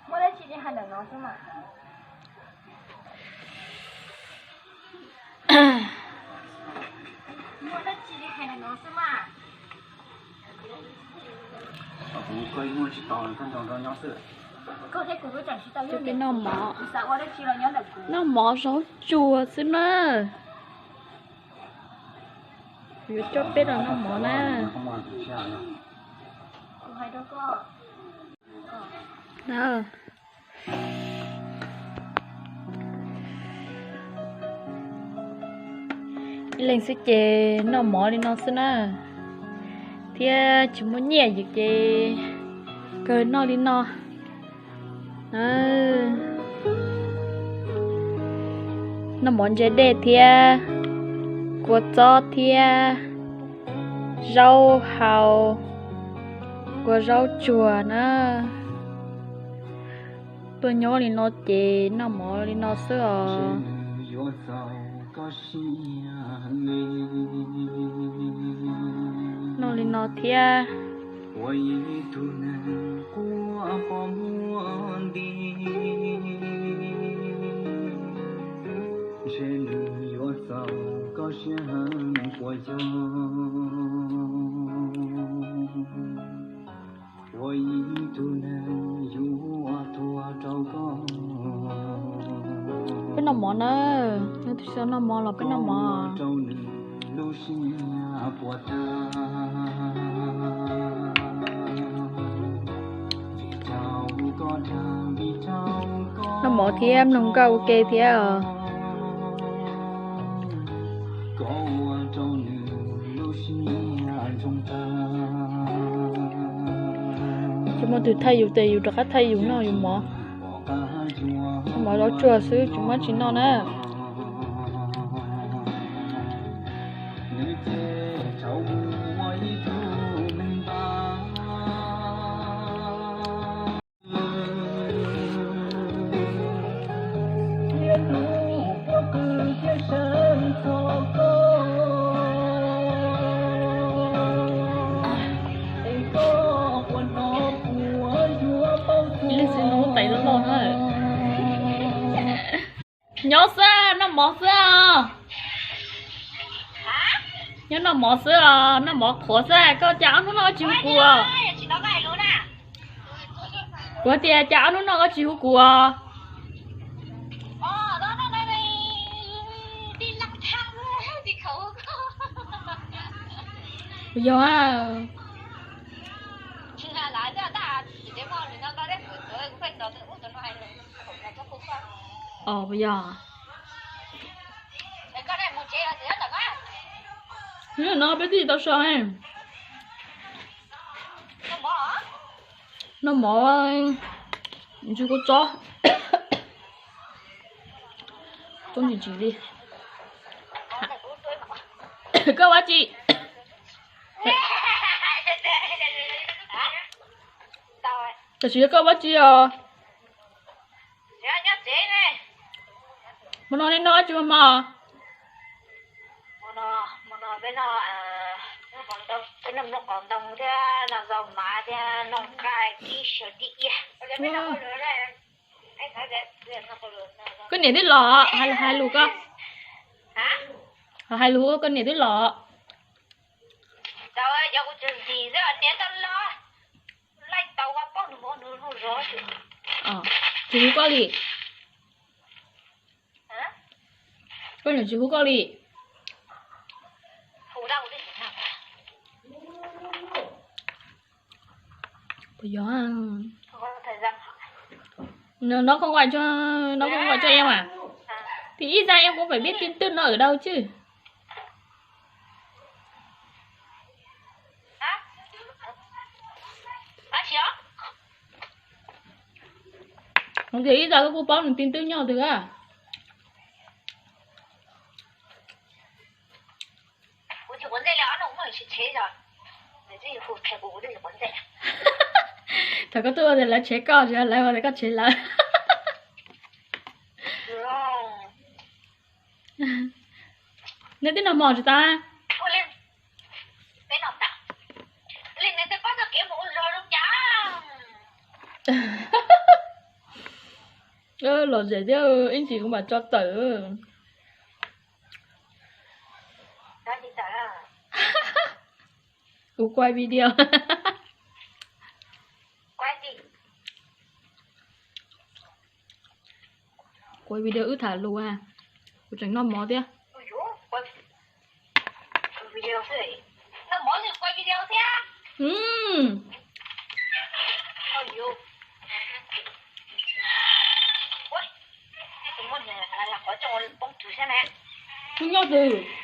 Muaj dab tsi li hais ntawm no xwb mas. Muaj dab tsi li hais ntawm no xwb mas. Coj peb noj mov, noj mov zaub tsuag xwb na. Kuv yuav coj peb los noj mov na. Na, ib leeg xwb ces noj mov li no xwb na, thiab tsis muaj nyiaj yus ces kawg noj li no. Noj mov ntse dej thiab kua txob thiab zaub hau, kua zaub tsuag na. Tuaj nyob li no ces noj mov li no xwb os. Noj li no thiab. Peb noj mov na, noj mov los peb noj mov. Noj mov thiab mloog nkauj ua ke thiab os. Tsis muaj twg thaij yus ces yus rov qab thaij yus noj yus mov. Mov zaub tsuag xwb tsis muaj tsis noj na. Ib leeg xwb no tais loj loj na. Nyob xwb, noj mov xwb os. Nyob noj mov xwb os, noj mov qhuav xwb, koj cas ob hnub no koj tsis hu kuv os? Kuv tias cas ob hnub no koj tsis hu kuv os? Yog, puas yog? No peb twb tsis tau so. Noj mov, ntsis kua txob, txob ntsim ntsim li. Koj ua tsi? Tam sim no koj ua tsi os? Hmo no nej noj dab tsi mas mog? Koj niam twb los, hais lus koj. Hais lus koj niam twb los. Tsis hu koj li. Koj niam tsis hu koj li. Puas yog? Nó không gọi cho, nó không gọi cho em à? Thì ít ra em cũng phải biết tin tức nó ở đâu chứ. Không thì ít ra koj kuj paub nws tin tức nyob twg a. Thaum koj tuaj ua tias lawv tshev koj, lawv ua tias koj tshev lawv. Neb twb noj mov tsis tau? Lom zem thiab, ib ntsis kuv mam tso tawm. Kuv quay video. Quay video wb tham lus a. Kuv tseem noj mov thiab. Kuv nyob twg?